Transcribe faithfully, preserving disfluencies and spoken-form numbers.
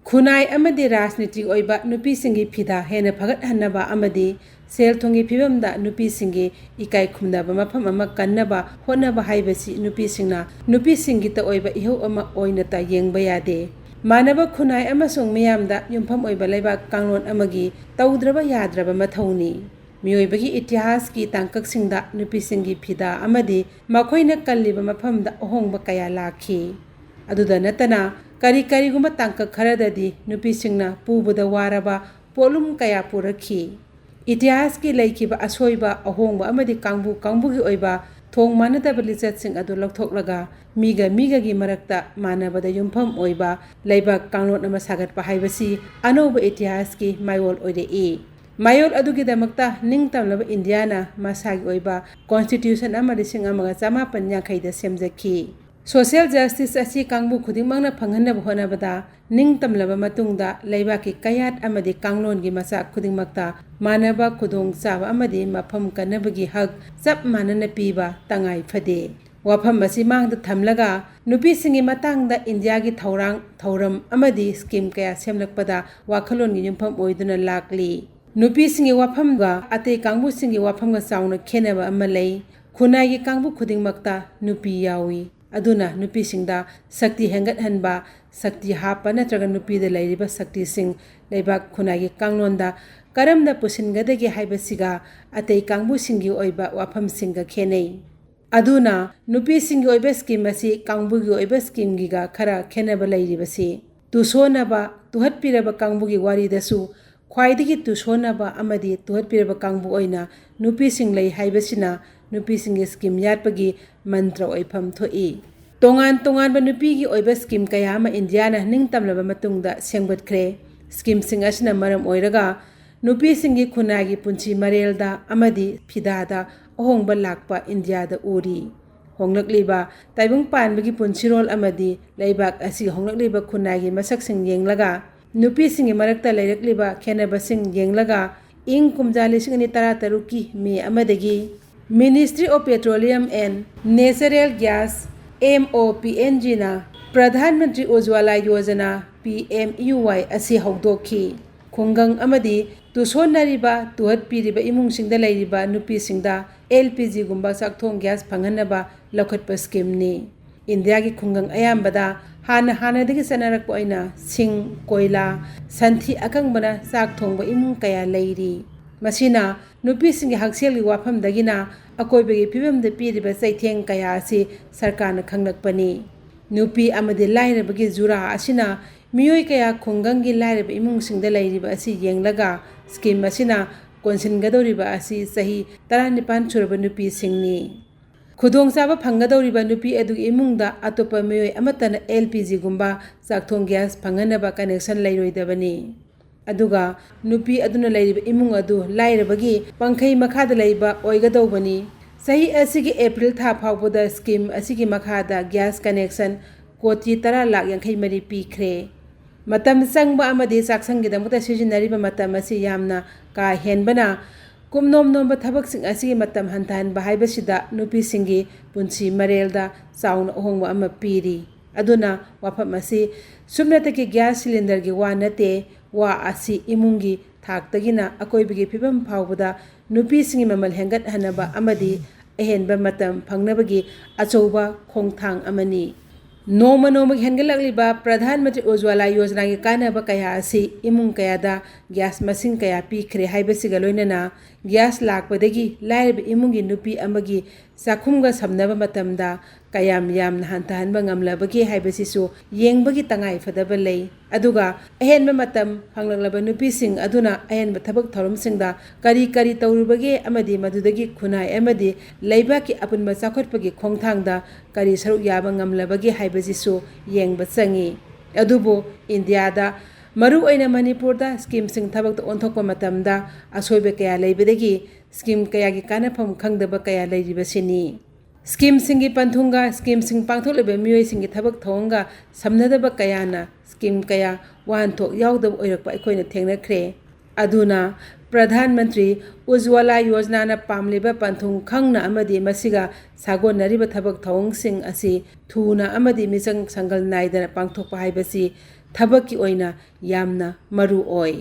ꯈꯨꯟꯅꯥꯏ ꯑꯃꯗꯤ ꯔꯥꯖꯅꯤꯇꯤꯒꯤ ꯑꯣꯏꯕ ꯅꯨꯄꯤꯁꯤꯡꯒꯤ ꯐꯤꯗꯥ ꯍꯦꯟꯅ ꯐꯒꯠꯍꯟꯅꯕ ꯑꯃꯗꯤ ꯁꯦꯜ ꯊꯨꯝꯒꯤ ꯐꯤꯕꯝꯗ ꯅꯨꯄꯤꯁꯤꯡꯒꯤ ꯏꯀꯥꯏ ꯈꯨꯝꯅꯕ ꯃꯐꯝ ꯑꯃ ꯀꯟꯅꯕ ꯍꯣꯠꯅꯕ ꯍꯥꯏꯕꯁꯤ ꯅꯨꯄꯤꯁꯤꯡꯅ ꯅꯨꯄꯤꯁꯤꯡꯒꯤꯇ ꯑꯣꯏꯕ ꯏꯍꯧ ꯑꯃ ꯑꯣꯏꯅꯇ ꯌꯦꯡꯕ ꯌꯥꯗꯦ꯫ ꯃꯥꯟꯅꯕ ꯈꯨꯟꯅꯥꯏ ꯑꯃꯁꯨꯡ ꯃꯤꯌꯥꯝꯗ ꯌꯨꯝꯐꯝ ꯑꯣꯏꯕ ꯂꯩꯕꯥꯛ ꯀꯥꯡꯂꯣꯟ ꯑꯃꯒꯤ ꯇꯧꯗ꯭ꯔꯕ ꯌꯥꯗ꯭ꯔꯕ ꯃꯊꯧꯅꯤ꯫ ꯃꯤꯑꯣꯏꯕꯒꯤ ꯏꯇꯤꯍꯥꯁꯀꯤ ꯇꯥꯡꯀꯛꯁꯤꯡꯗ ꯅꯨꯄꯤꯁꯤꯡꯒꯤ ꯐꯤꯗꯥ ꯑꯃꯗꯤ ꯃꯈꯣꯏꯅ ꯀꯜꯂꯤꯕ ꯃꯐꯝꯗ ꯑꯍꯣꯡꯕ ꯀꯌꯥ ꯂꯥꯛꯈꯤ꯫ ꯑꯗꯨꯗ ꯅꯠꯇꯅ, ꯀꯔꯤ ꯀꯔꯤꯒꯨꯝꯕ ꯇꯥꯡꯀꯛ ꯈꯔꯗꯗꯤ ꯅꯨꯄꯤꯁꯤꯡꯅ ꯄꯨꯕꯗ ꯋꯥꯔꯕ ꯄꯣꯠꯂꯨꯝ ꯀꯌꯥ ꯄꯨꯔꯛꯈꯤ꯫ ꯏꯇꯤꯍꯥꯁꯀꯤ ꯂꯩꯈꯤꯕ ꯑꯁꯣꯏꯕ, ꯑꯍꯣꯡꯕ ꯑꯃꯗꯤ ꯀꯥꯡꯕꯨ ꯀꯥꯡꯕꯨꯒꯤ ꯑꯣꯏꯕ ꯊꯣꯡ ꯃꯥꯟꯅꯗꯕ ꯂꯤꯆꯠꯁꯤꯡ ꯑꯗꯨ ꯂꯧꯊꯣꯛꯂꯒ ꯃꯤꯒ ꯃꯤꯒꯒꯤ ꯃꯔꯛꯇ ꯃꯥꯟꯅꯕꯗ ꯌꯨꯝꯐꯝ ꯑꯣꯏꯕ ꯂꯩꯕꯥꯛ ꯀꯥꯡꯂꯣꯟ ꯑꯃ ꯁꯥꯒꯠꯄ ꯍꯥꯏꯕꯁꯤ ꯑꯅꯧꯕ ꯏꯇꯤꯍꯥꯁꯀꯤ ꯃꯥꯏꯑꯣꯜ ꯑꯣꯏꯔꯛꯏ꯫ ꯃꯥꯏꯑꯣꯜ ꯑꯗꯨꯒꯤꯗꯃꯛꯇ ꯅꯤꯡꯇꯝꯂꯕ ꯏꯟꯗꯤꯌꯥꯅ ꯃꯁꯥꯒꯤ ꯑꯣꯏꯕ ꯀꯣꯟꯁꯇꯤꯇ꯭ꯌꯨꯁꯟ ꯑꯃ ꯂꯤꯁꯤꯡ ꯑꯃꯒ ꯆꯃꯥꯄꯟ ꯌꯥꯡꯈꯩꯗ ꯁꯦꯝꯖꯈꯤ꯫ ꯁꯣꯁꯤꯌꯦꯜ ꯖꯁꯇꯤꯁ ꯑꯁꯤ ꯀꯥꯡꯕꯨ ꯈꯨꯗꯤꯡꯃꯛꯅ ꯐꯪꯍꯟꯅꯕ ꯍꯣꯠꯅꯕꯗ ꯅꯤꯡꯇꯝꯂꯕ ꯃꯇꯨꯡꯗ ꯂꯩꯕꯥꯛꯀꯤ ꯀꯌꯥꯠ ꯑꯃꯗꯤ ꯀꯥꯡꯂꯣꯟꯒꯤ ꯃꯆꯥꯛ ꯈꯨꯗꯤꯡꯃꯛꯇ ꯃꯥꯟꯅꯕ ꯈꯨꯗꯣꯡꯆꯥꯕ ꯑꯃꯗꯤ ꯃꯐꯝ ꯀꯟꯅꯕꯒꯤ ꯍꯛ ꯆꯞ ꯃꯥꯟꯅꯅ ꯄꯤꯕ ꯇꯉꯥꯏ ꯐꯗꯦ꯫ ꯋꯥꯐꯝ ꯑꯁꯤ ꯃꯥꯡꯗ ꯊꯝꯂꯒ ꯅꯨꯄꯤꯁꯤꯡꯒꯤ ꯃꯇꯥꯡꯗ ꯏꯟꯗꯤꯌꯥꯒꯤ ꯊꯧꯔꯥꯡ, ꯊꯧꯔꯝ ꯑꯃꯗꯤ ꯁ꯭ꯀꯤꯝ ꯀꯌꯥ ꯁꯦꯝꯂꯛꯄꯗ ꯋꯥꯈꯜꯂꯣꯟꯒꯤ ꯌꯨꯝꯐꯝ ꯑꯣꯏꯗꯨꯅ ꯂꯥꯛꯂꯤ꯫ ꯅꯨꯄꯤꯁꯤꯡꯒꯤ ꯋꯥꯐꯝꯒ ꯑꯇꯩ ꯀꯥꯡꯕꯨꯁꯤꯡꯒꯤ ꯋꯥꯐꯝꯒ ꯆꯥꯎꯅ ꯈꯦꯠꯅꯕ ꯑꯃ ꯂꯩ꯫ ꯈꯨꯟꯅꯥꯏꯒꯤ ꯀꯥꯡꯕꯨ ꯈꯨꯗꯤꯡꯃꯛꯇ ꯅꯨꯄꯤ ꯌꯥꯎꯏ꯫ ꯑꯗꯨꯅ ꯅꯨꯄꯤꯁꯤꯡꯗ ꯁꯛꯇꯤ ꯍꯦꯟꯒꯠꯍꯟꯕ, ꯁꯛꯇꯤ ꯍꯥꯞꯄ ꯅꯠꯇ꯭ꯔꯒ ꯅꯨꯄꯤꯗ ꯂꯩꯔꯤꯕ ꯁꯛꯇꯤꯁꯤꯡ ꯂꯩꯕꯥꯛ ꯈꯨꯟꯅꯥꯏꯒꯤ ꯀꯥꯡꯂꯣꯟꯗ ꯀꯔꯝꯅ ꯄꯨꯁꯤꯟꯒꯗꯒꯦ ꯍꯥꯏꯕꯁꯤꯒ ꯑꯇꯩ ꯀꯥꯡꯕꯨꯁꯤꯡꯒꯤ ꯑꯣꯏꯕ ꯋꯥꯐꯝꯁꯤꯡꯒ ꯈꯦꯠꯅꯩ꯫ ꯑꯗꯨꯅ ꯅꯨꯄꯤꯁꯤꯡꯒꯤ ꯑꯣꯏꯕ ꯁ꯭ꯀꯤꯝ ꯑꯁꯤ ꯀꯥꯡꯕꯨꯒꯤ ꯑꯣꯏꯕ ꯁ꯭ꯀꯤꯝꯒꯤꯒ ꯈꯔ ꯈꯦꯠꯅꯕ ꯂꯩꯔꯤꯕꯁꯤ, ꯇꯨꯁꯣꯟꯅꯕ, ꯇꯨꯍꯠꯄꯤꯔꯕ ꯀꯥꯡꯕꯨꯒꯤ ꯋꯥꯔꯤꯗꯁꯨ ꯈ꯭ꯋꯥꯏꯗꯒꯤ ꯇꯨꯁꯣꯟꯅꯕ ꯑꯃꯗꯤ ꯇꯨꯍꯠꯄꯤꯔꯕ ꯀꯥꯡꯕꯨ ꯑꯣꯏꯅ ꯅꯨꯄꯤꯁꯤꯡ ꯂꯩ ꯍꯥꯏꯕꯁꯤꯅ ꯅꯨꯄꯤꯁꯤꯡꯒꯤ ꯁ꯭ꯀꯤꯝ ꯌꯥꯠꯄꯒꯤ ꯃꯟꯇ꯭ꯔ ꯑꯣꯏꯐꯝ ꯊꯣꯛꯏ꯫ ꯇꯣꯉꯥꯟ ꯇꯣꯉꯥꯟꯕ ꯅꯨꯄꯤꯒꯤ ꯑꯣꯏꯕ ꯁ꯭ꯀꯤꯝ ꯀꯌꯥ ꯑꯃ ꯏꯟꯗꯤꯌꯥꯅ ꯅꯤꯡꯇꯝꯂꯕ ꯃꯇꯨꯡꯗ ꯁꯦꯝꯒꯠꯈ꯭ꯔꯦ꯫ ꯁ꯭ꯀꯤꯝꯁꯤꯡ ꯑꯁꯤꯅ ꯃꯔꯝ ꯑꯣꯏꯔꯒ ꯅꯨꯄꯤꯁꯤꯡꯒꯤ ꯈꯨꯟꯅꯥꯏꯒꯤ ꯄꯨꯟꯁꯤ ꯃꯔꯦꯜꯗ ꯑꯃꯗꯤ ꯐꯤꯗꯥꯗ ꯑꯍꯣꯡꯕ ꯂꯥꯛꯄ ꯏꯟꯗꯤꯌꯥꯗ ꯎꯔꯤ꯫ ꯍꯣꯡꯂꯛꯂꯤꯕ ꯇꯥꯏꯕꯪ ꯄꯥꯟꯕꯒꯤ ꯄꯨꯟꯁꯤꯔꯣꯜ ꯑꯃꯗꯤ ꯂꯩꯕꯥꯛ ꯑꯁꯤꯒꯤ ꯍꯣꯡꯂꯛꯂꯤꯕ ꯈꯨꯟꯅꯥꯏꯒꯤ ꯃꯁꯛꯁꯤꯡ ꯌꯦꯡꯂꯒ, ꯅꯨꯄꯤꯁꯤꯡꯒꯤ ꯃꯔꯛꯇ ꯂꯩꯔꯛꯂꯤꯕ ꯈꯦꯠꯅꯕꯁꯤꯡ ꯌꯦꯡꯂꯒ, ꯏꯪ ꯀꯨꯝꯖꯥ ꯂꯤꯁꯤꯡ ꯑꯅꯤ ꯇꯔꯥ ꯇꯔꯨꯛꯀꯤ ꯃꯦ ꯑꯃꯗꯒꯤ Ministry of Petroleum and Natural Gas, M O P N G ꯅ Pradhan Mantri ꯎꯖ꯭ꯋꯥꯂꯥ Yojana, P M U ꯋꯥꯏ ꯑꯁꯤ ꯍꯧꯗꯣꯛꯈꯤ꯫ ꯈꯨꯡꯒꯪ ꯑꯃꯗꯤ ꯇꯨꯁꯣꯟꯅꯔꯤꯕ, ꯇꯨꯍꯠꯄꯤꯔꯤꯕ ꯏꯃꯨꯡꯁꯤꯡꯗ ꯂꯩꯔꯤꯕ ꯅꯨꯄꯤꯁꯤꯡꯗ ꯑꯦꯜ ꯄꯤ ꯖꯤꯒꯨꯝꯕ ꯆꯥꯛꯊꯣꯡ ꯒ꯭ꯌꯥꯁ ꯐꯪꯍꯟꯅꯕ ꯂꯧꯈꯠꯄ ꯁ꯭ꯀꯤꯝꯅꯤ꯫ ꯏꯟꯗꯤꯌꯥꯒꯤ ꯈꯨꯡꯒꯪ ꯑꯌꯥꯝꯕꯗ ꯍꯥꯟꯅ ꯍꯥꯟꯅꯗꯒꯤ ꯆꯠꯅꯔꯛꯄ ꯑꯣꯏꯅ ꯁꯤꯡ, ꯀꯣꯏꯂꯥ, ꯁꯟꯊꯤ ꯑꯀꯪꯕꯅ ꯆꯥꯛ ꯊꯣꯡꯕ ꯏꯃꯨꯡ ꯀꯌꯥ ꯂꯩꯔꯤ꯫ ꯃꯁꯤꯅ ꯅꯨꯄꯤꯁꯤꯡꯒꯤ ꯍꯛꯁꯦꯜꯒꯤ ꯋꯥꯐꯝꯗꯒꯤꯅ ꯑꯀꯣꯏꯕꯒꯤ ꯐꯤꯕꯝꯗ ꯄꯤꯔꯤꯕ ꯆꯩꯊꯦꯡ ꯀꯌꯥ ꯑꯁꯤ ꯁꯔꯀꯥꯔꯅ ꯈꯪꯂꯛꯄꯅꯤ꯫ ꯅꯨꯄꯤ ꯑꯃꯗꯤ ꯂꯥꯏꯔꯕꯒꯤ ꯖꯨꯔꯥ ꯑꯁꯤꯅ ꯃꯤꯑꯣꯏ ꯀꯌꯥ ꯈꯨꯡꯒꯪꯒꯤ ꯂꯥꯏꯔꯕ ꯏꯃꯨꯡꯁꯤꯡꯗ ꯂꯩꯔꯤꯕ ꯑꯁꯤ ꯌꯦꯡꯂꯒ ꯁ꯭ꯀꯤꯝ ꯑꯁꯤꯅ ꯀꯣꯟꯁꯤꯟꯒꯗꯧꯔꯤꯕ ꯑꯁꯤ ꯆꯍꯤ ꯇꯔꯥꯅꯤꯄꯥꯟ ꯁꯨꯔꯕ ꯅꯨꯄꯤꯁꯤꯡꯅꯤ꯫ ꯈꯨꯗꯣꯡꯆꯥꯕ ꯐꯪꯒꯗꯧꯔꯤꯕ ꯅꯨꯄꯤ ꯑꯗꯨꯒꯤ ꯏꯃꯨꯡꯗ ꯑꯇꯣꯞꯄ ꯃꯤꯑꯣꯏ ꯑꯃꯠꯇꯅ ꯑꯦꯜ ꯄꯤ ꯖꯤꯒꯨꯝꯕ ꯆꯥꯛꯊꯣꯡ ꯒ꯭ꯌꯥꯁ ꯐꯪꯍꯟꯅꯕ ꯀꯅꯦꯛꯁꯟ ꯂꯩꯔꯣꯏꯗꯕꯅꯤ꯫ ꯑꯗꯨꯒ ꯅꯨꯄꯤ ꯑꯗꯨꯅ ꯂꯩꯔꯤꯕ ꯏꯃꯨꯡ ꯑꯗꯨ ꯂꯥꯏꯔꯕꯒꯤ ꯄꯪꯈꯩ ꯃꯈꯥꯗ ꯂꯩꯕ ꯑꯣꯏꯒꯗꯧꯕꯅꯤ꯫ ꯆꯍꯤ ꯑꯁꯤꯒꯤ ꯑꯦꯄ꯭ꯔꯤꯜ ꯊꯥ ꯐꯥꯎꯕꯗ ꯁ꯭ꯀꯤꯝ ꯑꯁꯤꯒꯤ ꯃꯈꯥꯗ ꯒ꯭ꯌꯥꯁ ꯀꯅꯦꯛꯁꯟ ꯀꯣꯇꯤ ꯇꯔꯥ ꯂꯥꯈ ꯌꯥꯡꯈꯩ ꯃꯔꯤ ꯄꯤꯈ꯭ꯔꯦ꯫ ꯃꯇꯝ ꯆꯪꯕ ꯑꯃꯗꯤ ꯆꯥꯛꯁꯪꯒꯤꯗꯃꯛꯇ ꯁꯤꯖꯤꯟꯅꯔꯤꯕ ꯃꯇꯝ ꯑꯁꯤ ꯌꯥꯝꯅ ꯀꯥ ꯍꯦꯟꯕꯅ, ꯀꯨꯞꯅꯣꯝ ꯅꯣꯝꯕ ꯊꯕꯛꯁꯤꯡ ꯑꯁꯤꯒꯤ ꯃꯇꯝ ꯍꯟꯊꯍꯟꯕ ꯍꯥꯏꯕꯁꯤꯗ ꯅꯨꯄꯤꯁꯤꯡꯒꯤ ꯄꯨꯟꯁꯤ ꯃꯔꯦꯜꯗ ꯆꯥꯎꯅ ꯑꯍꯣꯡꯕ ꯑꯃ ꯄꯤꯔꯤ꯫ ꯑꯗꯨꯅ ꯋꯥꯐꯝ ꯑꯁꯤ ꯁꯨꯞꯅꯇꯒꯤ ꯒ꯭ꯌꯥꯁ ꯁꯤꯂꯤꯟꯗꯔꯒꯤ ꯋꯥ ꯅꯠꯇꯦ, ꯋꯥ ꯑꯁꯤ ꯏꯃꯨꯡꯒꯤ ꯊꯥꯛꯇꯒꯤꯅ ꯑꯀꯣꯏꯕꯒꯤ ꯐꯤꯕꯝ ꯐꯥꯎꯕꯗ ꯅꯨꯄꯤꯁꯤꯡꯒꯤ ꯃꯃꯜ ꯍꯦꯟꯒꯠꯍꯟꯅꯕ ꯑꯃꯗꯤ ꯑꯍꯦꯟꯕ ꯃꯇꯝ ꯐꯪꯅꯕꯒꯤ ꯑꯆꯧꯕ ꯈꯣꯡꯊꯥꯡ ꯑꯃꯅꯤ꯫ ꯅꯣꯡꯃ ꯅꯣꯡꯃꯒꯤ ꯍꯦꯟꯒꯠꯂꯛꯂꯤꯕ ꯄ꯭ꯔꯙꯥꯟ ꯃꯟꯇ꯭ꯔꯤ ꯎꯖ꯭ꯋꯥꯂꯥ ꯌꯣꯖꯅꯥꯒꯤ ꯀꯥꯟꯅꯕ ꯀꯌꯥ ꯑꯁꯤ ꯏꯃꯨꯡ ꯀꯌꯥꯗ ꯒ꯭ꯌꯥꯁ ꯃꯁꯤꯡ ꯀꯌꯥ ꯄꯤꯈ꯭ꯔꯦ ꯍꯥꯏꯕꯁꯤꯒ ꯂꯣꯏꯅꯅ ꯒ꯭ꯌꯥꯁ ꯂꯥꯛꯄꯗꯒꯤ ꯂꯥꯏꯔꯕ ꯏꯃꯨꯡꯒꯤ ꯅꯨꯄꯤ ꯑꯃꯒꯤ ꯆꯥꯛꯈꯨꯝꯒ ꯁꯝꯅꯕ ꯃꯇꯝꯗ ꯀꯌꯥꯝ ꯌꯥꯝꯅ ꯍꯟꯊꯍꯟꯕ ꯉꯝꯂꯕꯒꯦ ꯍꯥꯏꯕꯁꯤꯁꯨ ꯌꯦꯡꯕꯒꯤ ꯇꯉꯥꯏ ꯐꯗꯕ ꯂꯩ꯫ ꯑꯗꯨꯒ ꯑꯍꯦꯟꯕ ꯃꯇꯝ ꯐꯪꯂꯛꯂꯕ ꯅꯨꯄꯤꯁꯤꯡ ꯑꯗꯨꯅ ꯑꯍꯦꯟꯕ ꯊꯕꯛ ꯊꯧꯔꯝꯁꯤꯡꯗ ꯀꯔꯤ ꯀꯔꯤ ꯇꯧꯔꯨꯕꯒꯦ ꯑꯃꯗꯤ ꯃꯗꯨꯗꯒꯤ ꯈꯨꯟꯅꯥꯏ ꯑꯃꯗꯤ ꯂꯩꯕꯥꯛꯀꯤ ꯑꯄꯨꯟꯕ ꯆꯥꯎꯈꯠꯄꯒꯤ ꯈꯣꯡꯊꯥꯡꯗ ꯀꯔꯤ ꯁꯔꯨꯛ ꯌꯥꯕ ꯉꯝꯂꯕꯒꯦ ꯍꯥꯏꯕꯁꯤꯁꯨ ꯌꯦꯡꯕ ꯆꯪꯏ꯫ ꯑꯗꯨꯕꯨ ꯏꯟꯗꯤꯌꯥꯗ, ꯃꯔꯨꯑꯣꯏꯅ ꯃꯅꯤꯄꯨꯔꯗ, ꯁ꯭ꯀꯤꯝꯁꯤꯡ ꯊꯕꯛꯇ ꯑꯣꯟꯊꯣꯛꯄ ꯃꯇꯝꯗ ꯑꯁꯣꯏꯕ ꯀꯌꯥ ꯂꯩꯕꯗꯒꯤ ꯁ꯭ꯀꯤꯝ ꯀꯌꯥꯒꯤ ꯀꯥꯟꯅꯐꯝ ꯈꯪꯗꯕ ꯀꯌꯥ ꯂꯩꯔꯤꯕꯁꯤꯅꯤ꯫ ꯁ꯭ꯀꯤꯝꯁꯤꯡꯒꯤ ꯄꯟꯊꯨꯡꯒ ꯁ꯭ꯀꯤꯝꯁꯤꯡ ꯄꯥꯡꯊꯣꯛꯂꯤꯕ ꯃꯤꯑꯣꯏꯁꯤꯡꯒꯤ ꯊꯕꯛ ꯊꯧꯑꯣꯡꯒ ꯁꯝꯅꯗꯕ ꯀꯌꯥꯅ ꯁ꯭ꯀꯤꯝ ꯀꯌꯥ ꯋꯥꯍꯟꯊꯣꯛ ꯌꯥꯎꯗꯕ ꯑꯣꯏꯔꯛꯄ ꯑꯩꯈꯣꯏꯅ ꯊꯦꯡꯅꯈ꯭ꯔꯦ꯫ ꯑꯗꯨꯅ ꯄ꯭ꯔꯙꯥꯟ ꯃꯟꯇ꯭ꯔꯤ ꯎꯖ꯭ꯋꯥꯂꯥ ꯌꯣꯖꯅꯥꯅ ꯄꯥꯝꯂꯤꯕ ꯄꯟꯊꯨꯡ ꯈꯪꯅ ꯑꯃꯗꯤ ꯃꯁꯤꯒ ꯁꯥꯒꯣꯟꯅꯔꯤꯕ ꯊꯕꯛ ꯊꯧꯑꯣꯡꯁꯤꯡ ꯑꯁꯤ ꯊꯨꯅ ꯑꯃꯗꯤ ꯃꯤꯆꯪ ꯁꯪꯒꯜ ꯅꯥꯏꯗꯅ ꯄꯥꯡꯊꯣꯛꯄ ꯍꯥꯏꯕꯁꯤ ꯊꯕꯛꯀꯤ ꯑꯣꯏꯅ ꯌꯥꯝꯅ ꯃꯔꯨ ꯑꯣꯏ꯫